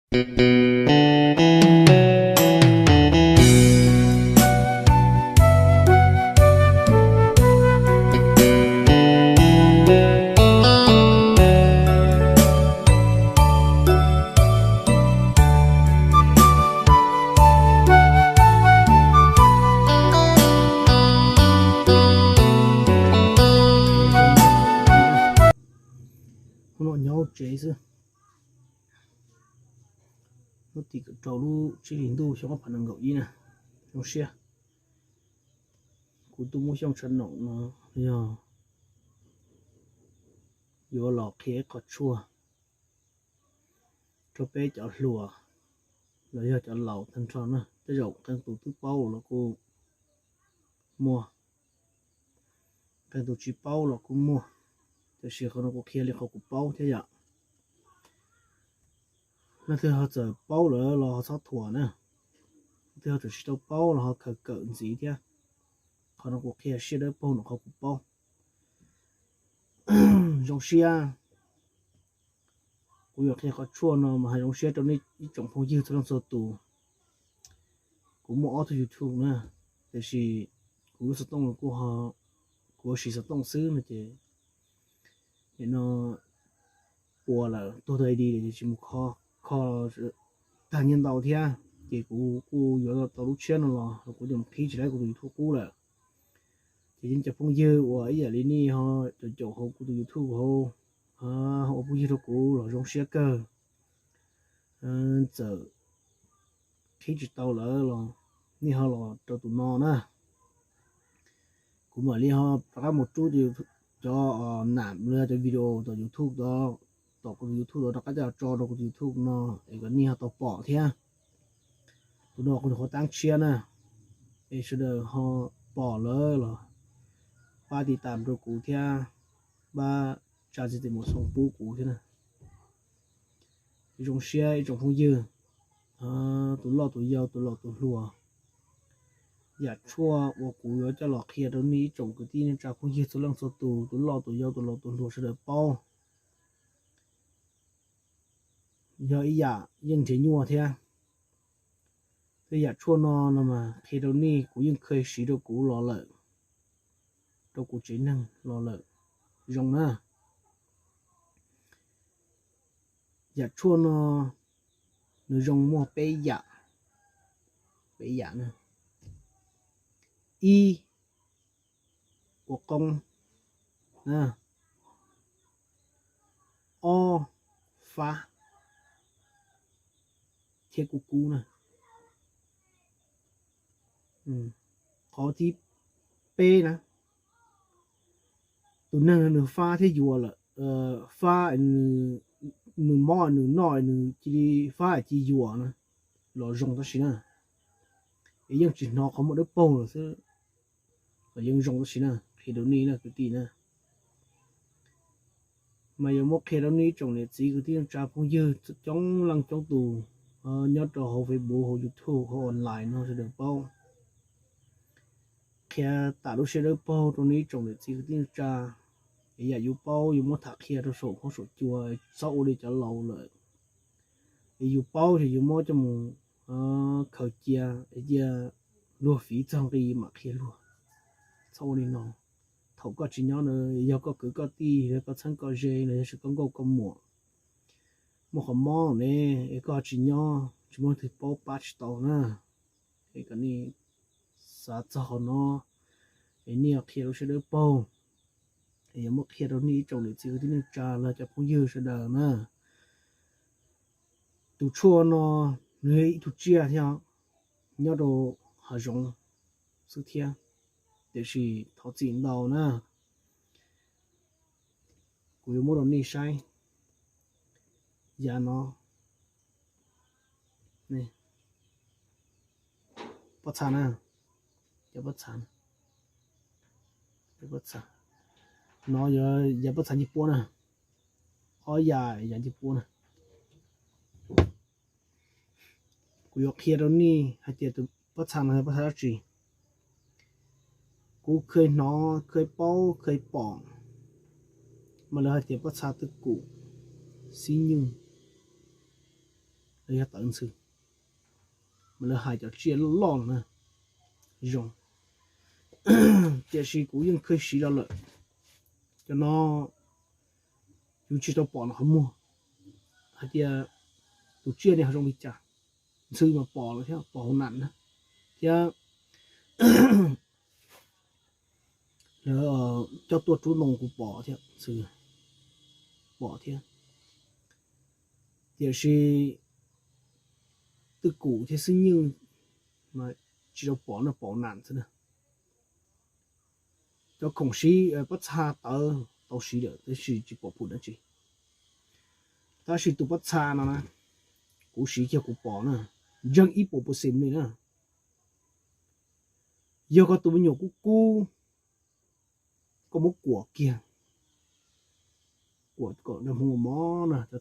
Hnub no nyob hauv tsev xwb, hnub tim kaum rau lub tsib hlis ntuj xyoo ob phav nees nkaum ib na, zoo siab. Kuv tuaj muab Xyooj Tshav Noom no yog yuav los qhia ib qho tshuaj rau peb cov hluas los yog cov laus tag nrho na. Tej zaum qee tus twb paub los kuj muaj, qee tus tsis paub los kuj muaj, tiam sis qhov no kuv qhia li qhov kuv paub thiab yom. Leej twg ho txawm paub lawm los ho txhob thuam na, leej twg ho txawm tsis tau paub los ho khaws kawm ntxiv thiab. Qhov no kuv qhia siab dawb paug ntawm qhov kuv paub. Zoo siab, kuv yuav qhia qhov tshuaj no mas hais zoo siab rau nej ib tsoom phooj ywg txhua leej txhua tus. Kuv muaj ob tug YouTube na, tiam sis kuv lub xov tooj kuj ho, kuv ua siv xov tooj xwb no ces nim no puas lawm, tuag tag li ces tsis mus kho, kho tag nyiaj ntau thiab. Ces kuv kuj yuav tau lub tshiab no los kuv ces mus qhib tsis tau kuv tus YouTube qub lawm. Ces yeej cov phooj ywg uas ib yam li nej ho caum caum hauv kuv tus YouTube hauv, ua phooj ywg rau kuv los zoo siab kawg. Txawm qhib tsis tau lawm los nej ho los rau tus no na. Kuv mam li ho rov qab mus rub cov nam los yog cov video tom YouTube, tom kuv tus YouTube tod rov qab coj tso rau kuv tus YouTube no es kom nej ho tau pom thiab. Tus no kuv nyuam qhuav tab tshiab na, es sawv daws ho pom lawm los pab tiv tam rau kuv thiab, pab tsa txiv tes mus xoo pub kuv thiab na. Zoo siab ib tsoom phooj ywg, tus loj tus yau tus laus tus hluas. Yam tshuaj uas kuv yuav coj los qhia rau nej ib tsoom kwv tij neej tsa phooj ywg txhua leej txhua tus, tus loj tus yau tus laus tus hluas sawv daws paub, yog ib yam yeej nrhiav nyuaj thiab. Tej yam tshuaj no no mas qhia rau nej kuv yeej kheev siv rau kuv los lawm, rau kuv tsev neeg los lawm. Zoo na, yam tshuaj no nws zoo muaj peb yam, peb yam na. Ib, ua qoob na. Ob, fab thiab kub kub na. Qhov thib peb na, tus neeg nws fab thiab yuav lawm, fab, nws mob nws noj nws cia li fab cia yuam na, los zoo tab sis na, es yeej tsis hnov qhov muag dawb paug lawm xwb, los yeej zoo tab sis na, qhia rau nej na kwv tij na. Mas yuav muab qhia rau nej ib tsoom niam txiv kwv tij neej tsa phooj ywg coob leej coob tus nyob rau hauv Facebook, hauv YouTube, hauv online no sawv daws paub. Qhia tas lub siab dawb paug rau nej ib tsoom niam txiv kwv tij neej tsa, es yam yus paub yus muab tham qhia rau saum huab saum cua, txhob ua li cov laus lawm. Es yus paub ces yus muab coj mus khaws cia, cia luag fiv txog nqi mam qhia luag. Txhob ua li no. Thaum koj tsis nyob na, yog koj kwv koj tij, yog koj txheeb koj ze, los yog koj nkauj koj muam muaj qhov mob ne, es koj tsis nyob, tsis muaj leej twg paub pab tsis tau na. Es kom nej xav txog qhov no, es nej qhia lub siab dawb paug, es yuav muab qhia rau nej ib tsoom niam txiv kwv tij neej tsa los cov phooj ywg sawv daws na. Tus tshuaj no nws yog ib tug tsiaj thiab, nyob rau hav zoov xwb thiab, tiam sis thov txim ntau na. Kuv yuav muab rau nej saib. Yav no, pob txha na, yav pob txha, pob txha no yog yav pob txha ncej puab na, ob yav yav ncej puab na. Kuv yuav qhia rau nej hais tias tus pob txha no yog pob txha dab tsi. Kuv kheev hnov kheev paub kheev pom mas lawv hais tias pob txha twj kum xib nywj. Lawv yog tawv ntxhw, mas lawv hais cov tsiaj loj loj no na, zoo. Tiam sis kuv yeej kheev siv los lawm, cov no yus tsis tau pom nws qhov muag, hais tias tus tsiaj ne ho zoo li cas. Ntxhw mas pom lawm thiab, pom hauv nas na, thiab lawv coj tuaj rub ntoo kuv pom thiab, ntxhw pom thiab. Tiam sis twj kum thiab xib nyij mas tsis tau pom no, pom nas xwb na. Cov khoom siv pob txha tawv tau siv lawm tab sis tsis pom phum dab tsi. Tab sis tus pob txha no na, kuv siv kiag kuv pom na, ntseeg ib puas percent li na. Yog koj tus me nyuam kub kub, koj muab kuam kiag, kuam kom cov hmoov mos mos na, cov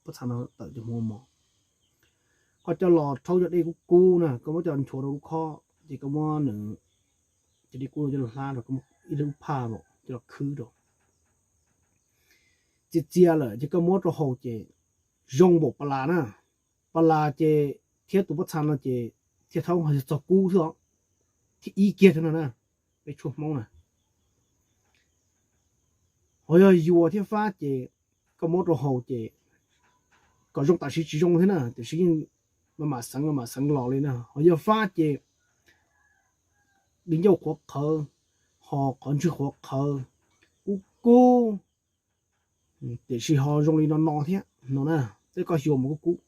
pob txha no tawm cov hmoov mos mos, koj coj los rhaub cov dej kub kub na, koj muab coj nchuav rau lub khob ces koj muab nws, cov dej kub coj los hlab rau, koj muab ib lub phaj los coj los khwb rau, txias txias lawm ces koj muab rau haus ces zoo npaum pas las na. Pas las ces thiab tus pob txha no ces thiaj thaub ho yog txog kub xwb os, thiab ib kiag thiab no na, peb tshuaj Hmoob na. Ho yog yuas thiab fab ces koj muab rau haus ces kom zoo tam sim tsis zoo thiab na, tiam sis yeej mam mam xeev mam mam xeev los li na. Ho yog fab ces di ncauj qhuav qhawv, ho qhov ntswg qhuav qhawv, kub kub, tiam sis ho zoo li no no thiab no na. Tej koj xyuas mas kub kub,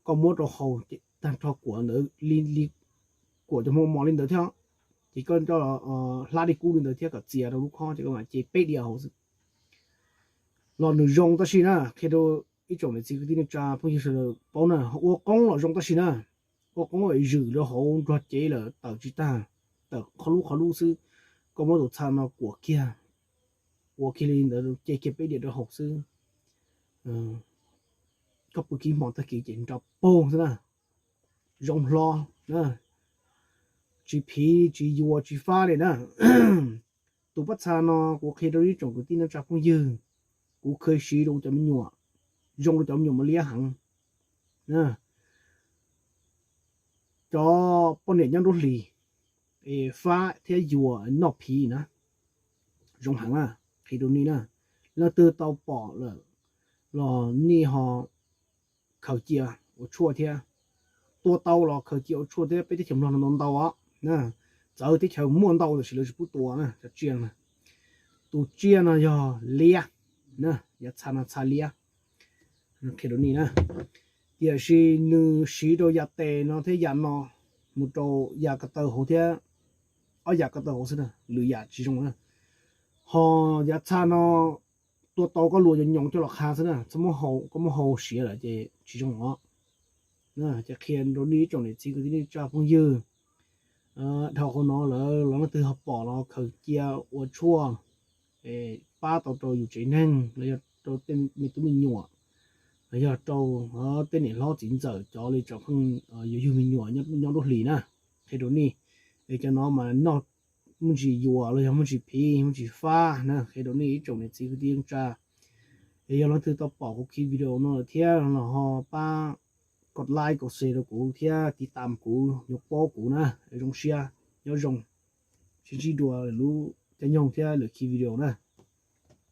koj muab rau haus ces tag nrho kuam ntawd li, li kuam cov hmoov mos li ntawd thiab, ces koj coj hlab dej kub li ntawd thiab kom txias rau lub khob ces koj mam ce peb diav hauv xwb los nws zoo. Tab sis na, qhia rau ib tsoom niam txiv kwv tij neej tsa phooj ywg sawv daws paub na, ua qoob los zoo tab sis na, ua qoob zwm rau hauv nrog cev lawm tawm tsis tag, tawm qhov lub qhov lub xwb. Koj muab tus txha no kuam kiag, kuam kiag li ntawd ce kiag peb diav rau hauv xwb, koj pw kiv hmo tag kis ces nrov paug xwb na, zoo hlo na, tsis phiv tsis yuas tsis fab li na. Tus pob txha no kuv qhia rau ib tsoom kwv tij neej tsa phooj ywg, kuv kheev siv rau cov me nyuam, zoo rau cov me nyuam mos liab heev. Cov poj niam nyob nruab hlis es fab thiab yuas noj phiv na, zoo heev na. Qhia rau nej na, leej twg tau pom lawm los nej ho khaws cia ua tshuaj thiab. Tua tau los khaws cia ua tshuaj thiab, peb teb chaws Nplog no ntau ntau os. Txawm teb chaws muaj ntau tab sis lawv tsis pub tua na cov tsiaj no. Tus tsiaj no yog liab, yav txha no txha liab. Qhia rau nej na, tiam sis nws siv rau yam tes no thiab yam no, mus rau yam ko taw hauv thiab, ob yam ko taw hauv xwb na, lwm yam tsis zoo na. Ho yav txha no tua tau koj luas nyoos nyoos coj los qha xwb na, txhob muab hau, koj muab hau siav lawm ces tsis zoo os. Ces qhia rau nej ib tsoom niam txiv kwv tij neej tsa phooj ywg, dhau qhov no lawm los leej twg ho pom los khaws cia ua tshuaj, pab tau rau yus tsev neeg los yog rau tej me tub me nyuam, los yog rau tej niam hlob txiv ntxawm cov li tsoom phooj ywg me nyuam nyob nruab hlis na. Qhia rau nej, es cov no mas noj muaj ntsis yuas los yog muaj ntsis phiv muaj ntsis fab na. Qhia rau nej ib tsoom niam txiv kwv tij neej tsa, es yog leej twg tau pom kuv ki video no lawm thiab los ho pab kom like kom share rau kuv thiab tiv tam kuv yuav paub kuv na. Zoo siab, nyob zoo, sib ntsib dua lwm lub caij nyoog thiab lwm ki video na.